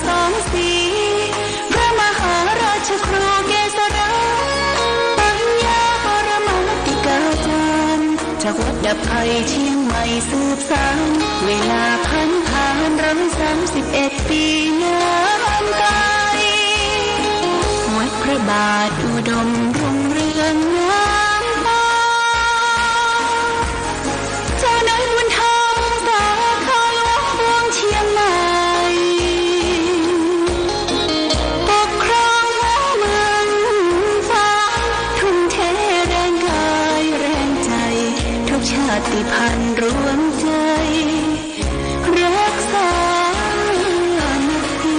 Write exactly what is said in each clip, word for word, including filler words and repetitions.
สองสี พระมหาราชครูเกษรา ปัญญาปรมาติกาจารย์ จากวัดดับภัยเชียงใหม่สืบสาน เวลาผันผ่านรำสามสิบเอ็ดปีนานไกล วัดพระบาทอุดมรุ่งเรืองงามตา เจ้านายบุญธรรมสาขาหลวงเมืองเชียงใหม่ ปกครองหัวเมืองฟ้า ทุ่มเทแรงกายแรงใจ ทุกชาติพันธุ์รวมใจ รักษามัคคี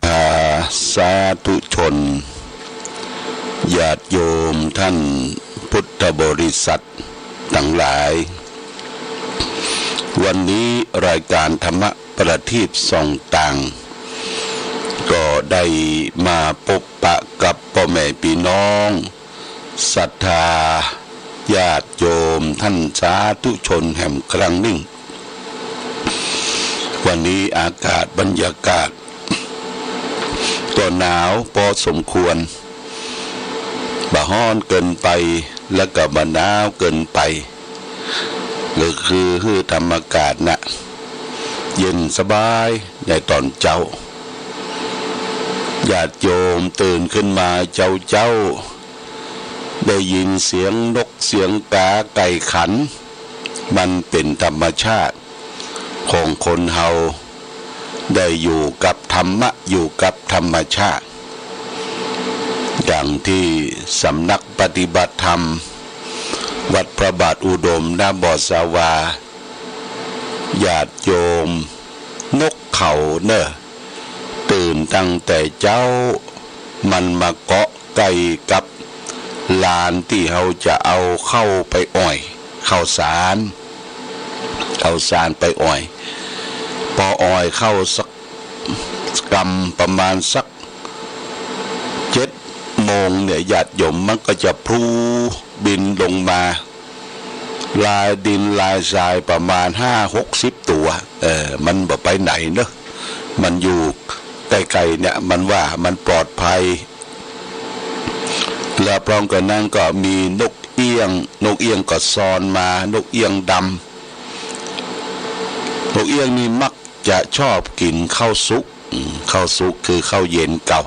อ่า สาธุชน ญาติโยมท่านพุทธบริษัทตังหลาย วันนี้รายการธรรมประทีปส่องต่าง ก็ได้มาปบปะกับป้อแม่ปี้น้อง ศรัทธาญาติโยมท่านสาธุชนแหมครั้งนึ่ง วันนี้อากาศบรรยากาศก็หนาวปอสมควร บ่ฮ้อนเกินไป แล้วก็บ่หนาวเกินไป ก็คือหื้อธรรมอากาศน่ะ เย็นสบายในต๋อนเจ๊า ญาติโยมตื่นขึ้นมาเจ๊าๆ ได้ยินเสียงนกเสียงกาไก่ขัน มันเป๋นธรรมชาติของคนเฮา ได้อยู่กับธรรมะ อยู่กับธรรมชาติ อย่างตี้สำนักปฏิบัติธรรม วัดพระบาทอุดม ณ บ่อสาวา ญาติโยม นกเขาเน่อ ตื่นตั้งแต่เจ๊า มันมาเกาะใก้กับลานตี้เฮาจะเอาข้าวไปอ่อย ข้าวสาร ข้าวสารไปอ่อย ปออ่อยข้าวสักกำ ประมาณสักเจ็ดโมงเนี่ย ญาติโยม มันก็จะพลูบินลงมา ลายดินลายทรายประมาณห้าหกสิบตั๋ว เออ มันบ่ไปไหนเนอะ มันอยู่ใก้ๆ เนี่ย มันว่ามันปลอดภัย แล้วพร้อมกั๋นนั้นก็มีนกเอี้ยง นกเอี้ยงก็ซอนมา นกเอี้ยงดำ นกเอี้ยงนี่มักจะชอบกิ๋นข้าวสุก อืม ข้าวสุกคือข้าวเย็นเก่า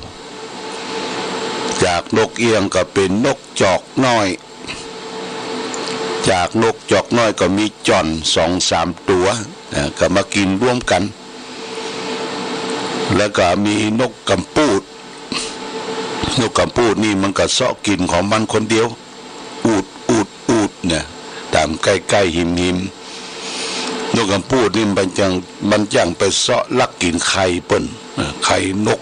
จากนกเอี้ยงก็เป๋นนกจอกน้อย จากนกจอกน้อยก็มีจ่อนสองสามตั๋ว นะ ก็มากิ๋นร่วมกั๋น แล้วก็มีนกกำปูด นกกำปูดนี่มันก็เซาะกิ๋นของมันคนเดียว อูด อูด อูด เนี่ย ต๋ามใก้ๆ หิมๆ นกกำปูดนี่มันจั่ง มันจั่งไปเซาะลักกิ๋นไข่เปิ้น เออ ไข่นก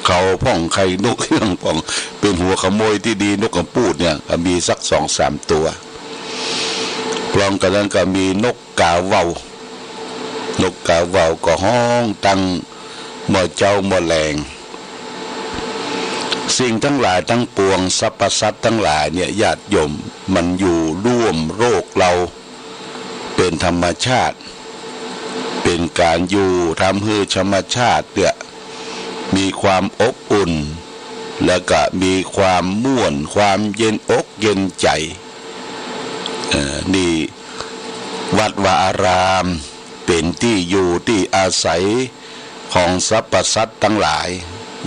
เขาพ่อง ไข่นกเอี้ยงพ่อง เป๋นหัวขโมยตี้ดี นกกำปูดเนี่ย ก็มีสักสองสามตั๋ว พร้อมกั๋นนั้นก็มีนกกาเว่าว นกกาเว่าวก็ฮ้องตั้งเมื่อเจ๊าเมื่อแลง สิ่งตังหลายตังปวง สรรพสัตว์ตังหลายเนี่ย ญาติโยม มันอยู่ร่วมโลกเฮา เป๋นธรรมชาติ เป๋นก๋านอยู่ทำหื้อธรรมชาติเนี่ย มีความอบอุ่น แล้วก็มีความม่วน ความเย็นอกเย็นใจ๋ เอ่อ นี่วัดวาอาราม เป๋นตี้อยู่ตี้อาศัยของสรรพสัตว์ตังหลาย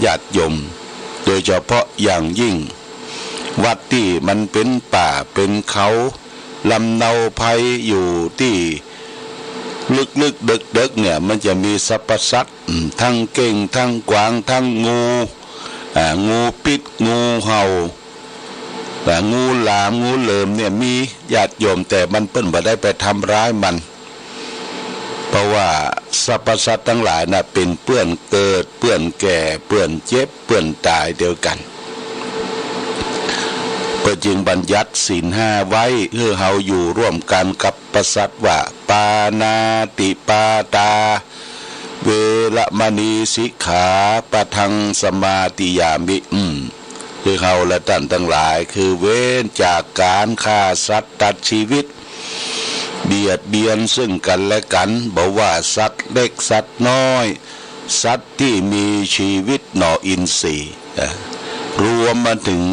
ญาติโยม โดยเฉพาะอย่างยิ่ง วัดตี้มันเป๋นป่าเป๋นเขา ลำเนาไพร อยู่ตี้ลึกๆ เดิ็กๆ เนี่ย มันจะมีสรรพสัตว์ อืม ตึงเก้ง ตึงกวาง ตึงงู อ่า งูปิ๊ด งูเห่า อ่า งูหลาม งูเหลิมเนี่ยมี ญาติโยม แต่มันเปิ้นบ่ได้ไปทำร้ายมัน เพราะว่าสรรพสัตว์ตังหลายน่ะ เป๋นเปื้อนเกิด เปื้อนแก่ เปื้อนเจ็บ เปื้อนต๋ายเดียวกั๋น ปิ้นจึงบัญญัติศีลห้าไว้ หื้อเฮาอยู่ร่วมกั๋นกับพระสัตว์ว่า ปาณาติปาตา เวระมณี สิกขาปะทัง สมาธิยามิ อืม หื้อเฮาและต้านตังหลาย คือเว้นจากก๋านฆ่าสัตว์ตัดจีวิต เบียดเบียนซึ่งกั๋นและกั๋น บ่ว่าสัตว์เล็กสัตว์น้อย สัตว์ตี้มีจีวิตหน่ออินทรีย์ นะ รวมมาเถิง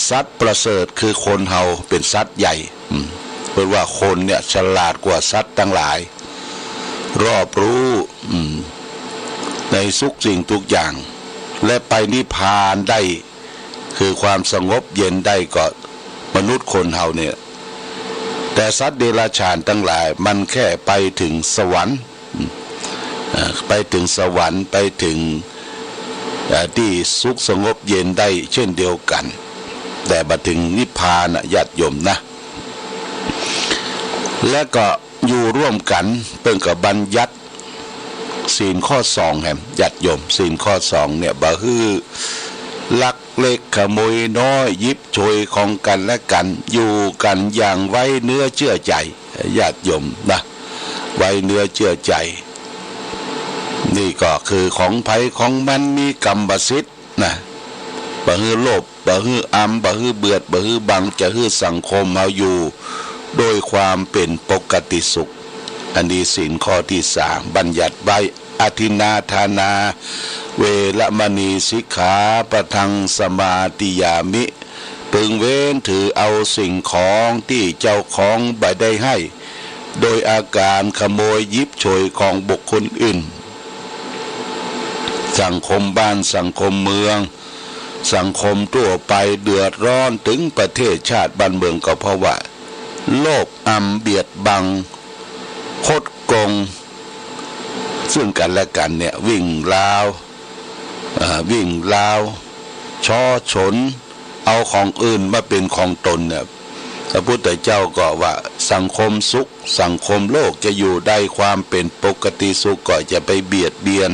สัตว์ประเสริฐ คือคนเฮาเป๋นสัตว์ใหญ่ อืม เปิ้นว่าคนเนี่ยฉลาดกว่าสัตว์ตังหลาย รอบรู้ อืม ในทุกสิ่งทุกอย่าง และไปนิพพานได้ คือความสงบเย็นได้ก็มนุษย์คนเฮาเนี่ย แต่สัตว์เดรัจฉานตังหลายมันแค่ไปเถิงสวรรค์ อืม อ่า ไปเถิงสวรรค์ ไปเถิง อ่า ตี้สุขสงบเย็นได้เช่นเดียวกั๋น แต่บ่เถิงนิพพานนะ ญาติโยมนะ และก็อยู่ร่วมกั๋น เปิ้นก็บัญญัติศีลข้อสองแหม ญาติโยม ศีลข้อสองเนี่ย บ่หื้อลักเล็กขโมยน้อย หยิบฉวยของกั๋นและกั๋น อยู่กั๋นอย่างไว้เนื้อเชื่อใจ๋ ญาติโยมนะ ไว้เนื้อเชื่อใจ๋ นี่ก็คือของใผของมัน มีกรรมสิทธิ์นะ บ่หื้อโลภ บ่หื้ออำ บ่หื้อเบียด บ่หื้อบัง จะหื้อสังคมเฮาอยู่โดยความเป๋นปกติสุข อันนี้ศีลข้อตี้สาม บัญญัติไว้ อทินนาทานา เวระมณี สิกขาปะทัง สมาธิยามิ เปิงเว้นถือเอาสิ่งของตี้เจ้าของบ่ได้หื้อ โดยอาก๋านขโมยหยิบฉวยของบุคคลอื่น สังคมบ้าน สังคมเมือง สังคมทั่วไปเดือดร้อนเถิงประเทศชาติบ้านเมือง ก็เพราะว่าโลภอำเบียดบัง คดโกง ซึ่งกั๋นและกั๋นเนี่ย วิ่งราว เอ่อ วิ่งราว ฉ้อฉล เอาของอื่นมาเป๋นของตนเนี่ย พระพุทธเจ้าก็ว่าสังคมสุข สังคมโลกจะอยู่ได้ความเป๋นปกติสุข ก็จะไปเบียดเบียน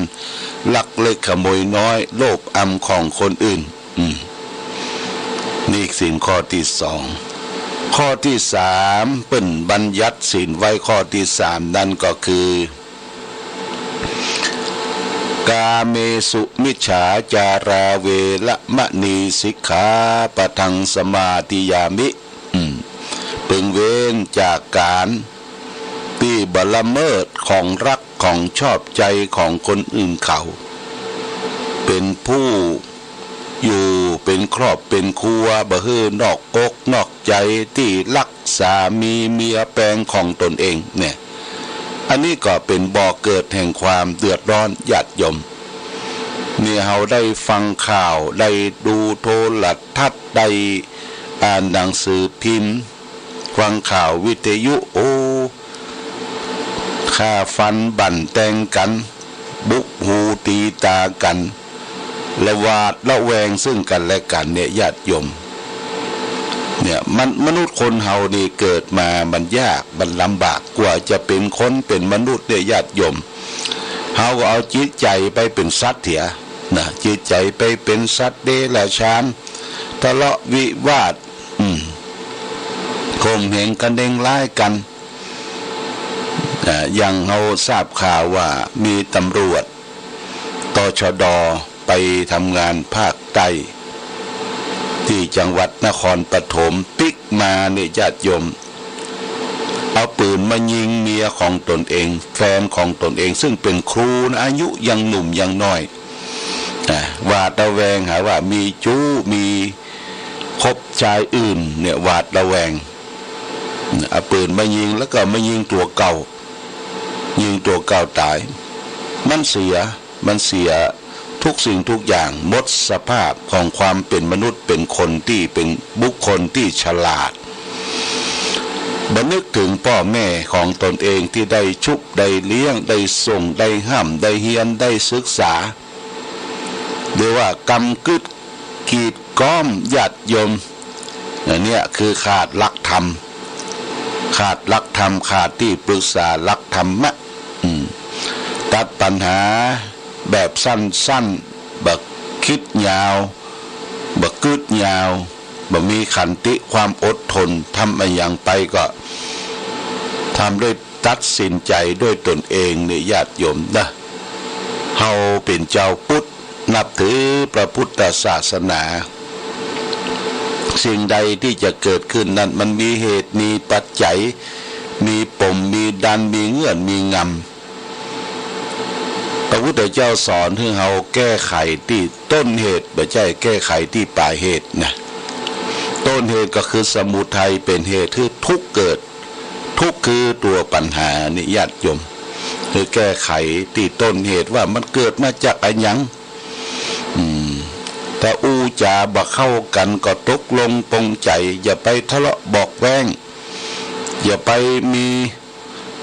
ลักเล็กขโมยน้อย โลภอำของคนอื่น อืม นี่ศีลข้อตี้สอง ข้อตี้สาม เปิ้นบัญญัติศีลไว้ข้อตี้สาม นั้นก็คือ กาเมสุมิจฉาจารา เวระมณี สิกขาปะทัง สมาธิยามิ อืม เปิงเว้นจากก๋านตี้บ่ละเมิดของฮักของชอบใจ๋ของคนอื่นเขา เป๋นผู้อยู่เป๋นครอบเป๋นครัว บ่หื้อนอกอกนอกใจ๋ตี้ฮักสามีเมียแปงของตนเองเนี่ย อันนี้ก็เป๋นบ่อเกิดแห่งความเดือดร้อน ญาติโยม นี่เฮาได้ฟังข่าว ได้ดูโทรทัศน์ ได้อ่านหนังสือพิมพ์ ฟังข่าววิทยุ โอ้ ฆ่าฟันบั่นแตงกั๋น บุกหูตีต๋ากั๋น และหวาดระแวงซึ่งกั๋นและกั๋นเนี่ย ญาติโยม เนี่ย มัน มนุษย์คนเฮานี่เกิดมามันยาก มันลำบาก กว่าจะเป๋นคนเป๋นมนุษย์เนี่ย ญาติโยม เฮาก็เอาจิตใจ๋ไปเป๋นสัตว์เสียนะ จิตใจ๋ไปเป๋นสัตว์เดรัจฉาน ทะเลาะวิวาท อืม ข่มเหงคะเนงร้ายกั๋น อ่า อย่างเฮาทราบข่าวว่ามีตำรวจ ตชด ไปทำงานภาคใต้ ตี้จังหวัดนครปฐม ปิ๊กมาเนี่ย ญาติโยม เอาปืนมายิงเมียของตนเอง แฟนของตนเอง ซึ่งเป๋นครูนะ อายุยังหนุ่มยังน้อย อ่า หวาดระแวง หาว่ามีจู๊ มีคบชายอื่นเนี่ย หวาดระแวง เอาปืนมายิง แล้วก็มายิงตั๋วเก่า ยิงตั๋วเก่าต๋าย มันเสีย มันเสียทุกสิ่งทุกอย่าง หมดสภาพของความเป๋นมนุษย์ เป๋นคนตี้เป๋นบุคคลตี้ฉลาด บ่นึกเถิงป้อแม่ของตนเองตี้ได้ชุบ ได้เลี้ยง ได้ส่ง ได้ฮ่ำ ได้เฮียน ได้ศึกษา เรียกว่ากำกึด กีดก๊อม ญาติโยม อันเนี้ยคือขาดหลักธรรม ขาดหลักธรรม ขาดตี้ปรึกษาหลักธรรมะ อืม ตัดปัญหาแบบสั้นๆ บ่กึ๊ดยาว บ่กึ๊ดยาว บ่มีขันติความอดทน ทำอะหยังไปก็ทำด้วยตัดสินใจ๋ด้วยตนเองนี่ญาติโยมนะ เฮาเป๋นจาวพุทธ นับถือพระพุทธศาสนา สิ่งใดตี้จะเกิดขึ้นนั้นมันมีเหตุมีปัจจัย มีปมมีดัน มีเงื่อนมีงำ พระพุทธเจ้าสอนหื้อเฮาแก้ไขตี้ต้นเหตุ บ่ใจ้แก้ไขตี้ป๋ายเหตุนะ ต้นเหตุก็คือสมุทัยเป๋นเหตุหื้อทุกข์เกิด ทุกข์คือตั๋วปัญหานี่ญาติโยม หื้อแก้ไขตี้ต้นเหตุว่ามันเกิดมาจากอะหยัง อืม ถ้าอู้จ๋าบ่เข้ากั๋นก็ตกลงปลงใจ๋ อย่าไปทะเลาะเบาะแว้ง อย่าไปมี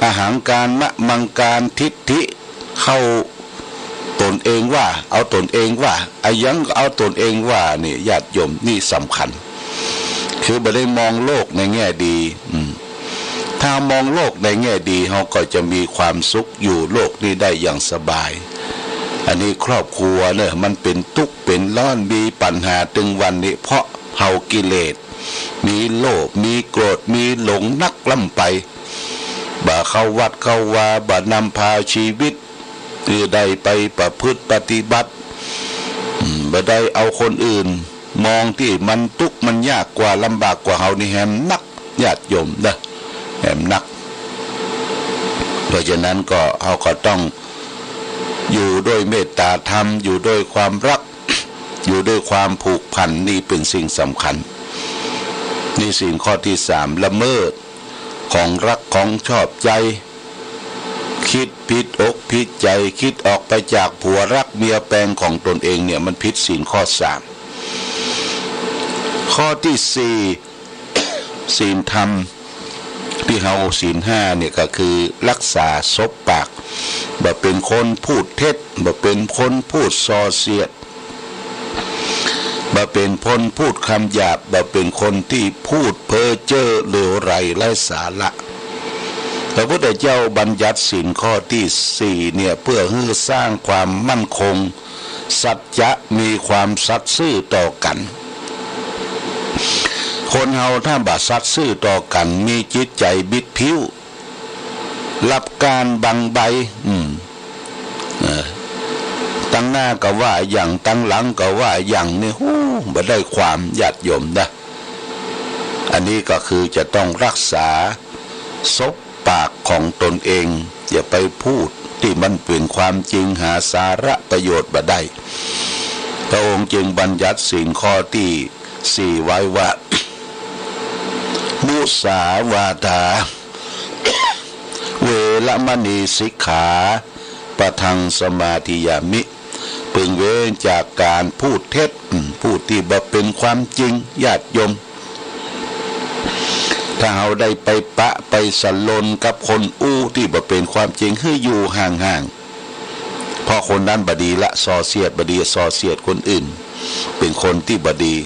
อหังการ มะมังการ ทิฏฐิ เข้าตนเองว่า เอาตนเองว่า อะหยังก็เอาตนเองว่านี่ญาติโยม นี่สำคัญ คือบ่ได้มองโลกในแง่ดี อืม ถ้ามองโลกในแง่ดี เฮาก็จะมีความสุขอยู่โลกนี้ได้อย่างสบาย อันนี้ครอบครัวเน่อ มันเป๋นตุ๊กข์เป๋นร้อน มีปัญหาตึงวันนี้ เพราะเฮากิเลส มีโลภ มีโกรธ มีหลงนักล้ำไป บ่เข้าวัดเข้าวา บ่นำพาชีวิต คือได้ไปประพฤติปฏิบัติ อืม บ่ได้เอาคนอื่น มองตี้มันตุ๊กข์มันยากกว่า ลำบากกว่าเฮานี่แหมนัก ญาติโยมนะ แหมนัก เพราะฉะนั้นก็ เฮาก็ต้องอยู่ด้วยเมตตาธรรม อยู่ด้วยความรัก อยู่ด้วยความผูกพัน นี่เป๋นสิ่งสำคัญ นี่ศีลข้อตี้สาม ละเมิดของรักของชอบใจ๋ คิดผิดอกผิดใจ๋ คิดออกไปจากผัวรักเมียแปงของตนเองเนี่ย มันผิดศีลข้อสาม ข้อตี้สี่ ศีลธรรมตี้เฮา ศีลห้าเนี่ยก็คือรักษาสบปาก บ่เป๋นคนพูดเท็จ บ่เป๋นคนพูดส่อเสียด บ่เป๋นคนพูดกำหยาบ บ่เป๋นคนตี้พูดเพ้อเจ้อเลวไหลไร้สาระ พระพุทธเจ้าบัญญัติศีลข้อตี้สี่เนี่ย เพื่อหื้อสร้างความมั่นคง สัจจะ มีความสัตย์ซื่อต่อกั๋น คนเฮาถ้าบ่สัตย์ซื่อต่อกั๋น มีจิตใจ๋บิดผิ้ว ลับก้านบังใบ อืม เออ ตังหน้าก็ว่าอย่าง ตังหลังก็ว่าอย่างนี่ ฮู้ บ่ได้ความ ญาติโยมนะ อันนี้ก็คือจะต้องรักษาสบปากของตนเอง อย่าไปพูดตี้มันเป๋นความจริง หาสาระประโยชน์บ่ได้ พระองค์จึงบัญญัติศีลข้อตี้สี่ไว้ว่า มุสาวาทา เวระมณี สิกขาปะทังสมาธิยามิ พึงเว้นจากการพูดเท็จ อืม พูดตี้บ่เป๋นความจริง ญาติโยม ถ้าเฮาได้ไปปะไปสะหล่นกับคนอู้ตี้บ่เป๋นความจริง หื้ออยู่ห่างๆ เพราะคนนั้นบ่ดีละ ส่อเสียด บ่ดี ส่อเสียดคนอื่น เป๋นคนตี้บ่ดี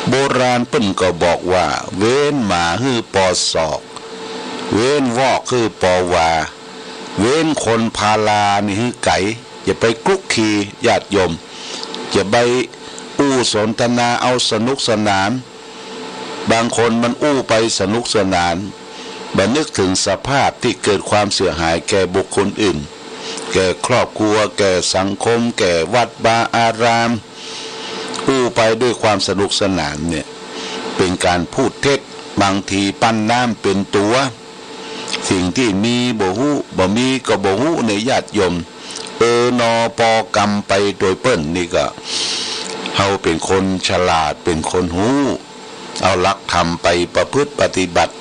โบราณเปิ้นก็บอกว่า เว้นหมาหื้อปอศอก เว้นวอกหื้อปอวา เว้นคนพาลานี่หื้อไก๋ อย่าไปคลุกคลี ญาติโยม อย่าไปอู้สนทนาเอาสนุกสนาน บางคนมันอู้ไปสนุกสนาน บ่นึกเถิงสภาพตี้เกิดความเสียหายแก่บุคคลอื่น แก่ครอบครัว แก่สังคม แก่วัดวาอาราม อู้ไปด้วยความสนุกสนานเนี่ย เป๋นการพูดเท็จ บางทีปั้นน้ำเป๋นตั๋ว สิ่งตี้มีบ่ฮู้ บ่มีก็บ่ฮู้เนี่ย ญาติโยม เออนอ ปอกรรมไปโดยเปิ้นนี่ก็ เฮาเป๋นคนฉลาด เป๋นคนฮู้ เอาหลักธรรมไปประพฤติปฏิบัติ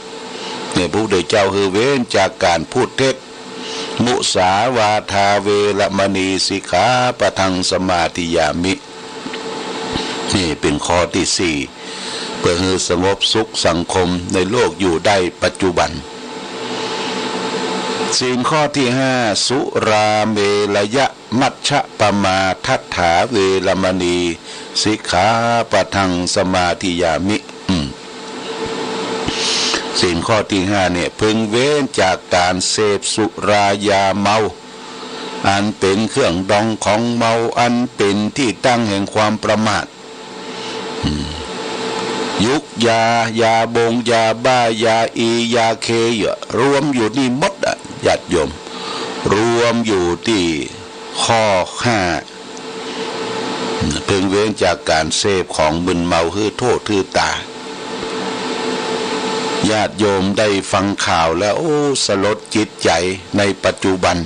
เนี่ย พระพุทธเจ้าหื้อเว้นจากการพูดเท็จ มุสาวาทา เวระมณี สิกขาปะทังสมาธิยามิ นี่เป๋นข้อตี้สี่ เพื่อหื้อสงบสุขสังคมในโลกอยู่ได้ปัจจุบัน ศีลข้อตี้ห้า สุราเมรยมัชฌปมาทัฏฐา เวระมณี สิกขาปะทังสมาธิยามิ อืม ศีลข้อตี้ห้าเนี่ย พึงเว้นจากการเสพสุรายาเมา อันเป๋นเครื่องดองของเมา อันเป๋นตี้ตั้งแห่งความประมาท อืม ยุกยา ยาบง ยาบ้า ยาอี ยาเค อยู่ รวมอยู่นี่หมดอะ ญาติโยม รวมอยู่ตี้ข้อห้า พึงเว้นจากก๋านเสพของมึนเมาหื้อโทษหื้อต๋าย ญาติโยมได้ฟังข่าวแล้ว โอ้ สลดจิตใจ๋ในปัจจุบัน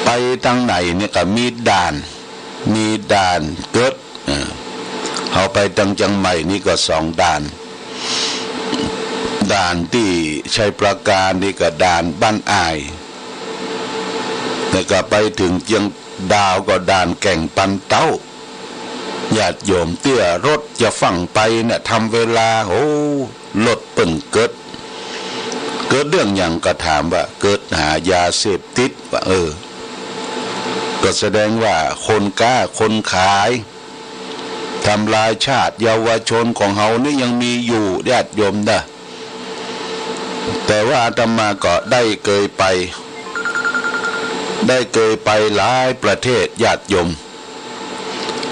ไปตางไหนเนี่ยก็มีด่าน มีด่านเกิด เออ เฮาไปตางเจียงใหม่นี่ก็สองด่าน ด่านตี้ชัยปราการนี่ก็ด่านบ้านอ่าย แล้วก็ไปเถิงเจียงดาวก็ด่านแก่งปันเต๊า ญาติโยม เตื้อรถจะฟั่งไปเนี่ย ทำเวลา โอ้ รถเปิ้นเกิด เกิดเรื่องหยังก็ถามว่า เกิดหายาเสพติด ว่า เออ ก็แสดงว่าคนก๊าคนขาย ทำลายชาติเยาวชนของเฮานี่ยังมีอยู่ ญาติโยมนะ แต่ว่าอาตมาก็ได้เกยไป ได้เกยไปหลายประเทศ ญาติโยม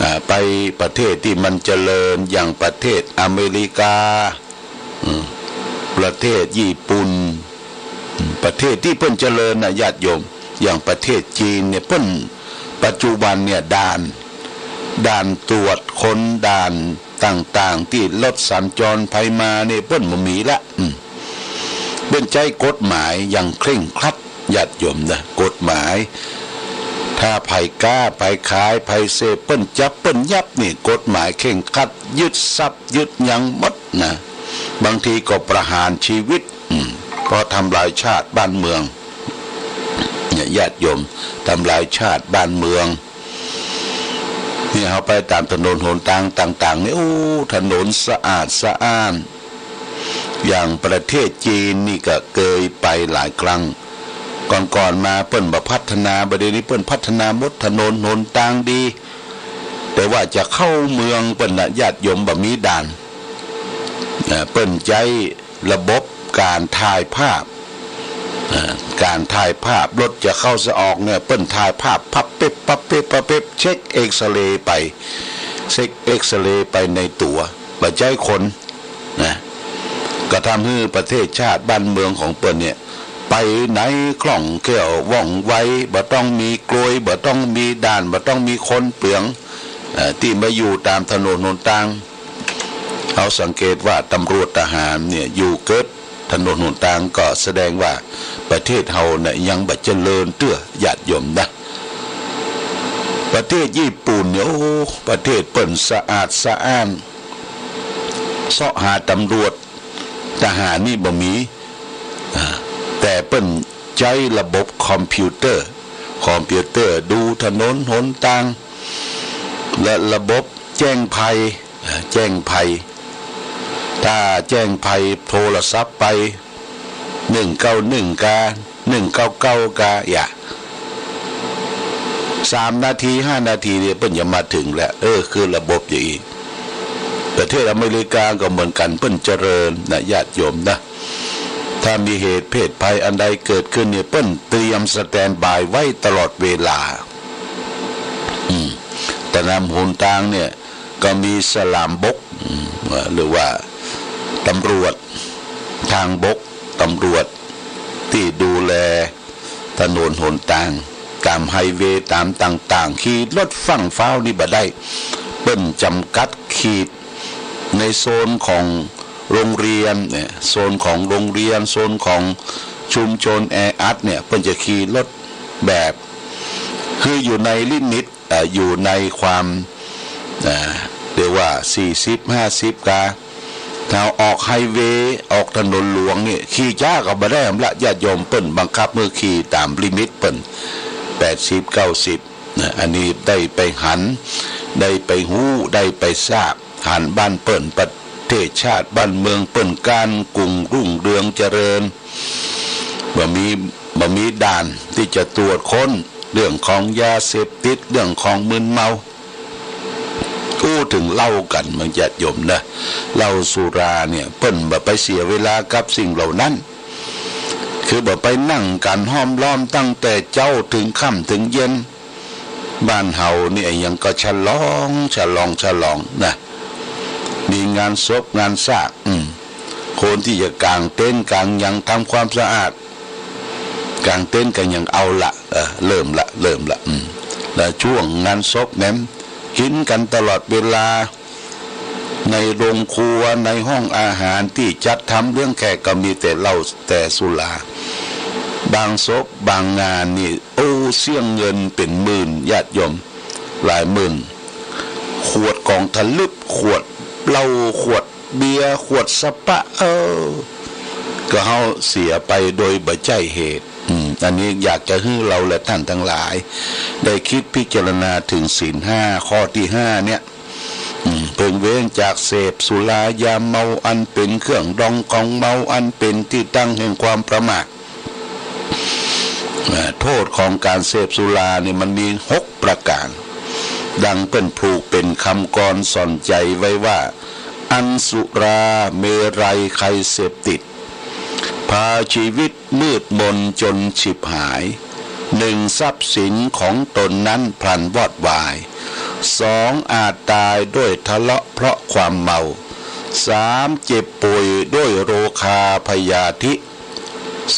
อ่า ไปประเทศตี้มันเจริญ อย่างประเทศอเมริกา อืม ประเทศญี่ปุ่น อืม ประเทศตี้เปิ้นเจริญนะ ญาติโยม อย่างประเทศจีนเนี่ย เปิ้น ปัจจุบันเนี่ย ด่าน ด่านตรวจคน ด่านต่างๆ ตี้รถสัญจรไปมาเนี่ย เปิ้นบ่มีละ อืม เปิ้นใจ๊กฎหมายอย่างเคร่งครัด ญาติโยมนะ กฎหมาย ถ้าใผก๊า ใผขาย ใผเสพ เปิ้นจับ เปิ้นยับนี่ กฎหมายเคร่งครัด ยึดทรัพย์ ยึดหยังหมดนะ บางทีก็ประหารชีวิต อืม เพราะทำลายชาติบ้านเมือง เนี่ย ญาติโยม ทำลายชาติบ้านเมือง เนี่ย เฮาไปต๋ามถนนหนตางต่างๆ นี่ โอ้ ถนนสะอาดสะอ้าน อย่างประเทศจีนนี่ก็เกยไปหลายครั้ง ก่อนๆ มาเปิ้นบ่พัฒนา บ่าเดี่ยวนี้เปิ้นพัฒนาหมด ถนนหนตางดี แต่ว่าจะเข้าเมืองเปิ้นน่ะ ญาติโยม บ่มีด่าน เอ่อ เปิ้นใจ๊ระบบก๋านถ่ายภาพ เอ่อ ก๋านถ่ายภาพ รถจะเข้าจะออกเนี่ย เปิ้นถ่ายภาพ ปั๊บปิ๊บ ปั๊บปิ๊บ ปั๊บปิ๊บ เช็คเอ็กซเรย์ไป เช็คเอ็กซเรย์ไปในตั๋ว บ่ใจ๊คน นะ ก็ทำหื้อประเทศชาติบ้านเมืองของเปิ้นเนี่ย ไปไหนคล่องแคล่วว่องไว บ่ต้องมีกลวย บ่ต้องมีด่าน บ่ต้องมีคนเปือง เอ่อ ตี้มาอยู่ต๋ามถนนหนตาง เฮาสังเกตว่าตำรวจทหารเนี่ย อยู่เกิดถนนหนตาง ก็แสดงว่าประเทศเฮาเนี่ยยังบ่เจริญเตื้อ ญาติโยมนะ ประเทศญี่ปุ่นเนี่ย โอ้ ประเทศเปิ้นสะอาดสะอ้าน เซาะหาตำรวจทหารนี่บ่มี อ่า แต่เปิ้นใจ๊ระบบคอมพิวเตอร์ คอมพิวเตอร์ดูถนนหนตาง และระบบแจ้งภัย อ่า แจ้งภัย ถ้าแจ้งภัยโทรศัพท์ไป หนึ่งเก้าหนึ่ง กา หนึ่งเก้าเก้า กา อย่า สามนาที ห้านาทีเนี่ย เปิ้นจะมาเถิงแล้ว เออ คือระบบอย่างอี้ ประเทศอเมริกาก็เหมือนกั๋น เปิ้นเจริญนะ ญาติโยมนะ ถ้ามีเหตุเพศภัยอันใดเกิดขึ้นเนี่ย เปิ้นเตรียมสแตนด์บายไว้ตลอดเวลา อืม ต๋ามหนตางเนี่ย ก็มีสลามบก อืม หรือว่าตำรวจทางบก ตำรวจตี้ดูแลถนนหนตาง ต๋ามไฮเวย์ ต๋ามต่างๆ ขี่รถฟั่งฟ้าวนี่บ่ได้ เปิ้นจ๋ำกัดขีด ในโซนของโรงเรียนเนี่ย โซนของโรงเรียน โซนของชุมชนแออัดเนี่ย เปิ้นจะขี่รถแบบ คืออยู่ในลิมิต เอ่อ อยู่ในความ เอ่อ เรียกว่า สี่สิบ ห้าสิบ กา ถ้าออกไฮเวย์ ออกถนนหลวงนี่ ขี่จ๊าก็บ่ได้แหมละ ญาติโยม เปิ้นบังคับหื้อขี่ต๋ามลิมิตเปิ้น แปดสิบ เก้าสิบ นะ อันนี้ได้ไปหัน ได้ไปฮู้ ได้ไปทราบ หันบ้านเปิ้น ประเทศชาติบ้านเมืองเปิ้นก้านกุ่งรุ่งเรืองเจริญ บ่มี บ่มีด่านตี้จะตรวจค้นเรื่องของยาเสพติด เรื่องของมึนเมา อู้เถิงเหล้ากั๋น บางญาติโยมนะ เหล้าสุราเนี่ย เปิ้นบ่ไปเสียเวลากับสิ่งเหล่านั้น คือบ่ไปนั่งกั๋นห้อมล้อมตั้งแต่เจ๊าเถิงค่ำเถิงเย็น บ้านเฮานี่อะหยังก็ฉลอง ฉลอง ฉลองนะ มีงานศพงานซาก อืม คนตี้จะก๋างเต็นท์ก๋างหยังทำความสะอาด ก๋างเต็นท์ก๋างหยัง เอาละ เออ เริ่มละ เริ่มละ อืม และช่วงงานศพแหมกิ๋นกั๋นตลอดเวลา ในโรงครัว ในห้องอาหารตี้จัดทำเลี้ยงแขกก็มีแต่เหล้าแต่สุรา บางศพบางงานนี่ โอ้ เสี้ยงเงินเป๋นหมื่น ญาติโยม หลายหมื่น ขวดก๋องทะลึบ ขวดเหล้า ขวดเบียร์ ขวดสปะ เออ ก็เฮาเสียไปโดยบ่ใจ้เหตุ อืม อันนี้อยากจะหื้อเฮาและต้านตังหลาย ได้กึ๊ดพิจารณาเถิงศีลห้า ข้อตี้ห้าเนี่ย อืม เพิ่งเว้นจากเสพสุรายาเมา อันเป๋นเครื่องดองของเมา อันเป๋นตี้ตั้งแห่งความประมาท อ่า โต้ษของก๋านเสพสุรานี่มันมีหกประก๋าน ดังเปิ้นผูกเป๋นกำกรสอนใจ๋ไว้ว่า อันสุราเมรัยใครเสพติด พาชีวิตมืดมนจนฉิบหาย หนึ่ง ทรัพย์สินของตนนั้นพลันวอดวาย สอง อาจต๋ายด้วยทะเลาะเพราะความเมา สาม เจ็บป่วยด้วยโรคาพยาธิ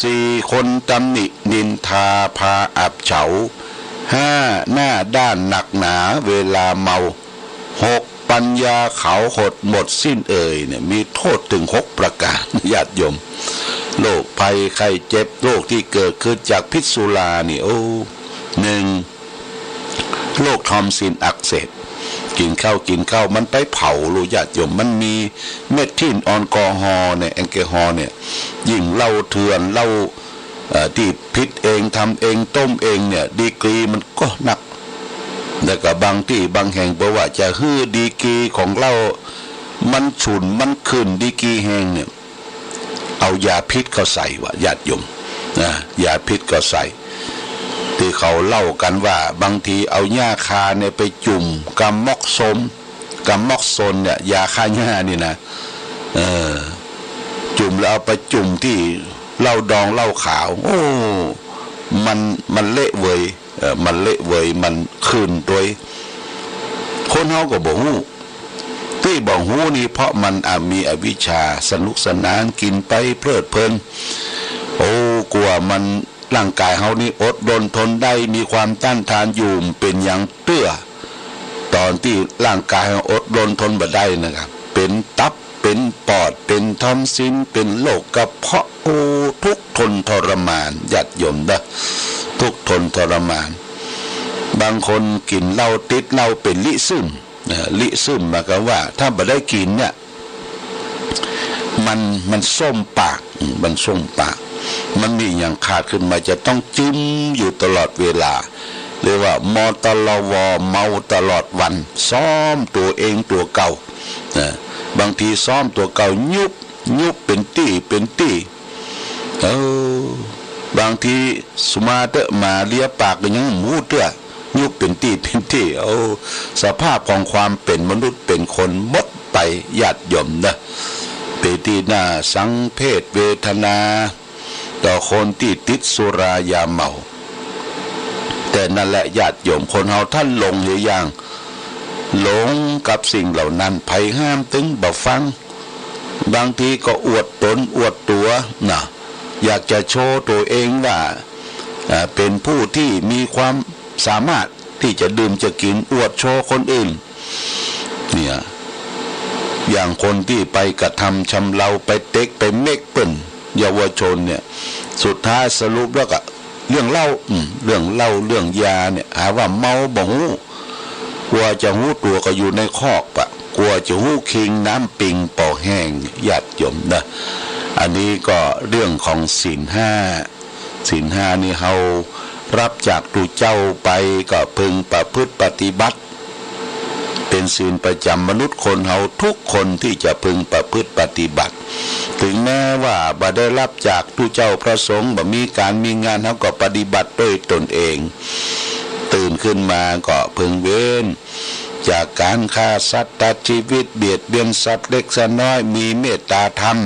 สี่ คนตำหนินินทาพาอับเฉา ห้า หน้าด้านหนักหนาเวลาเมา หก ปัญญาขาวหดหมดสิ้นเอ่ย เนี่ย มีโต้ษเถิงหกประก๋าน ญาติโยม โรคภัยไข้เจ็บ โรคตี้เกิดขึ้นจากพิษสุรานี่ โอ้ หนึ่ง โรคทอมซิลอักเสบ กิ๋นข้าวกิ๋นข้าวมันไปเผา ลูกญาติโยม มันมีเมทิล แอลกอฮอล์เนี่ย แอลกอฮอล์เนี่ย ยิ่งเหล้าเถื่อน เหล้า เอ่อ ตี้ผิดเอง ทำเอง ต้มเองเนี่ย ดีกรีมันก็นัก แล้วก็บางตี้บางแห่ง เปิ้นว่าจะหื้อดีกรีของเหล้ามันฉุน มันขึ้นดีกรีแฮงเนี่ย เอายาพิษเข้าใส่ว่ะ ญาติโยม นะ ยาพิษเข้าใส่ ตี้เขาเล่ากั๋นว่า บางทีเอาหญ้าคาเนี่ยไปจุ่มกับม็อกโซน กับม็อกโซนเนี่ย ยาฆ่าหญ้านี่นะ เออ จุ่มแล้วเอาไปจุ่มตี้เหล้าดองเหล้าขาว โอ้ มัน มันเละเวย เอ่อ มันเละเวย มันขึ้นตวย คนเฮาก็บ่ฮู้ ตี้บ่ฮู้นี่เพราะมันอะ มีอวิชชา สนุกสนาน กิ๋นไปเพลิดเพลิน โอ้ กว่ามัน ร่างก๋ายเฮานี่อดรนทนได้ มีความต้านทานอยู่ เป๋นหยังเตื้อ ต๋อนตี้ร่างก๋ายเฮาอดรนทนบ่ได้นะครับ เป๋นตับ เป๋นปอด เป๋นทอมซิล เป๋นโรคกระเพาะ โอ้ ทุกข์ทนทรมาน ญาติโยมเด้อ ทุกข์ทนทรมาน บางคนกิ๋นเหล้าติดเหล้าเป๋นลิซึม นะ ลิซึมหมายความว่าถ้าบ่ได้กิ๋นเนี่ย มัน มันส้มปาก อืม มันส้มปาก มันมีหยังขาดขึ้นมาจะต้องจึ้มอยู่ตลอดเวลา เรียกว่ามตลว เมาตลอดวัน ซ้อมตั๋วเองตั๋วเก่า นะ บางทีซ้อมตั๋วเก่า ยุบ ยุบเป๋นตี้ เป๋นตี้ เออ บางทีสุมาเต๊อะ หมาเลียปากก็ยังบ่ฮู้เตื้อ ยุบเป๋นตี้ เป๋นตี้ โอ้ สภาพของความเป๋นมนุษย์เป๋นคนหมดไป ญาติโยมเนาะ เป๋นตี้น่าสังเวชเวทนา ต่อคนตี้ติดสุรายาเมา แต่นั้นแหละญาติโยม คนเฮาต้านหลงหรือยัง หลงกับสิ่งเหล่านั้น ใผห้ามตึงบ่ฟัง บางทีก็อวดต๋นอวดตั๋วนะ อยากจะโชว์ตั๋วเองว่า อ่า เป๋นผู้ตี้มีความสามารถตี้จะดื่มจะกิ๋น อวดโชว์คนอื่น เนี่ย อย่างคนตี้ไปกระทำชำเรา ไปเต็กไปเม็กเปิ้นเยาวชนเนี่ย สุดท้ายสรุปแล้วก็เรื่องเหล้า อืม เรื่องเหล้า เรื่องยาเนี่ย หาว่าเมาบ่ฮู้ กว่าจะฮู้ตั๋วก็อยู่ในคอกปะ กว่าจะฮู้คิงน้ำปิงปอแห้ง ญาติโยมนะ อันนี้ก็เรื่องของศีลห้า ศีลห้านี่เฮารับจากตุ๊เจ้าไปก็พึงประพฤติปฏิบัติ เป๋นศีลประจ๋ำมนุษย์คนเฮาทุกคนตี้จะพึงประพฤติปฏิบัติ ถึงแม้ว่าบ่ได้รับจากตุ๊เจ้าพระสงฆ์ บ่มีก๋านมีงาน เฮาก็ปฏิบัติด้วยตนเอง ตื่นขึ้นมาก็พึงเว้นจากก๋านฆ่าสัตว์ตัดชีวิต เบียดเบียนสัตว์เล็กสัตว์น้อย มีเมตตาธรรม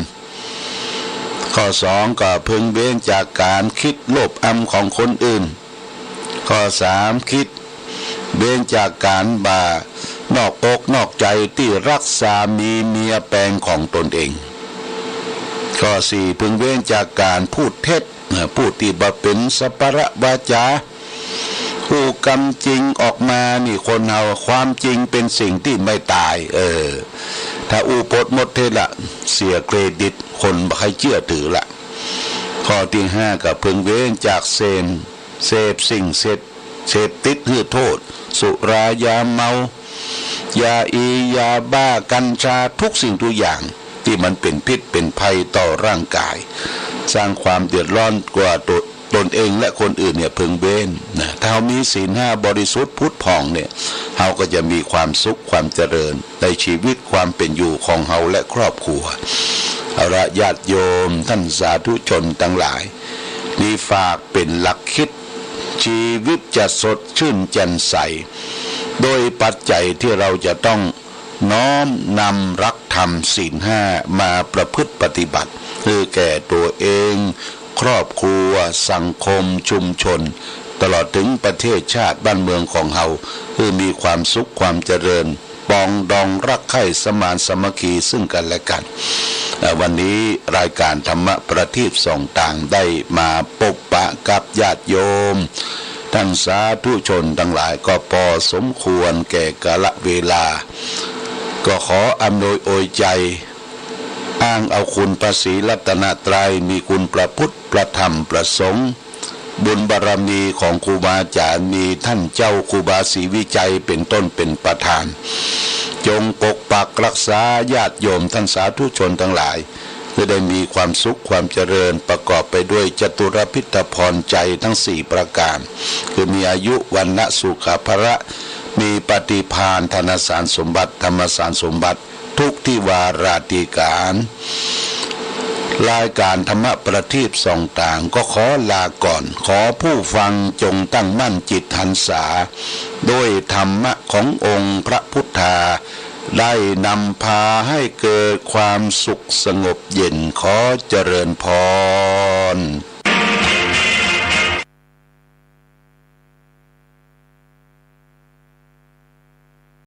ข้อสองก็พึงเว้นจากก๋านกึ๊ดโลภอำของคนอื่น ข้อสามกึ๊ดเว้นจากก๋านบ่า นอกอกนอกใจ๋ตี้รักสามีเมียแปงของตนเอง ข้อสี่ พึงเว้นจากก๋านพูดเท็จ นะ พูดตี้บ่เป๋นสัปปะวาจา อู้กำจริงออกมานี่ คนเฮา ความจริงเป๋นสิ่งตี้ไม่ต๋าย เออ ถ้าอู้ปดมดเท็จละ เสียเครดิต คนบ่ใค่เจื้อถือละ ข้อตี้ห้า ก็พึงเว้นจากเสพ เสพสิ่งเสพ เสพติดหื้อโต้ษ สุรา ยาเมา ยาอี ยาบ้า กัญชา กู้สิ่งกู้อย่าง ตี้มันเป๋นพิษเป๋นภัยต่อร่างก๋าย สร้างความเดือดร้อนแก่ตั๋ว ตนเองและคนอื่นเนี่ย พึงเว้น นะ ถ้าเฮามีศีลห้าบริสุทธิ์ผุดผ่องเนี่ย เฮาก็จะมีความสุขความเจริญในชีวิตความเป๋นอยู่ของเฮาและครอบครัว เอาละ ญาติโยมต้านสาธุชนตังหลาย นี่ฝากเป๋นหลักกึ๊ด ชีวิตจะสดชื่นแจ่มใส โดยปัจจัยตี้เฮาจะต้องน้อมนำหลักธรรมศีลห้ามาประพฤติปฏิบัติ หื้อแก่ตั๋วเอง ครอบครัว สังคม ชุมชน ตลอดเถิงประเทศชาติบ้านเมืองของเฮา หื้อมีความสุขความเจริญ ปองดองรักใคร่สมานสามัคคีซึ่งกั๋นและกั๋น เอ่อ วันนี้รายก๋านธรรมะประทีปส่องตางได้มาปบปะกับญาติโยมต้านสาธุชนตังหลายก็ปอสมควรแก่กาละเวลา ก็ขออำนวยอวยใจ๋ อ้างเอาคุณพระศรีรัตนตรัย มีคุณพระพุทธ พระธรรม พระสงฆ์ บุญบารมีของครูบาอาจ๋ารย์ มีต้านเจ้าครูบาศรีวิชัยเป๋นต้นเป๋นประธาน จงปกปักรักษาญาติโยมต้านสาธุชนตังหลาย หื้อได้มีความสุขความเจริญ ประกอบไปด้วยจตุรพิธพรชัยทั้งสี่ประก๋าน คือมีอายุ วรรณะ สุขะ พละ มีปฏิภาณ ธนสารสมบัติ ธรรมสารสมบัติ กู้ตี้วาราตี้ก๋าน รายก๋านธรรมะประทีปส่องตางก็ขอลาก่อน ขอผู้ฟังจงตั้งมั่นจิตหันษา ด้วยธรรมะขององค์พระพุทธา ได้นำพาให้เกิดความสุขสงบเย็น ขอเจริญพร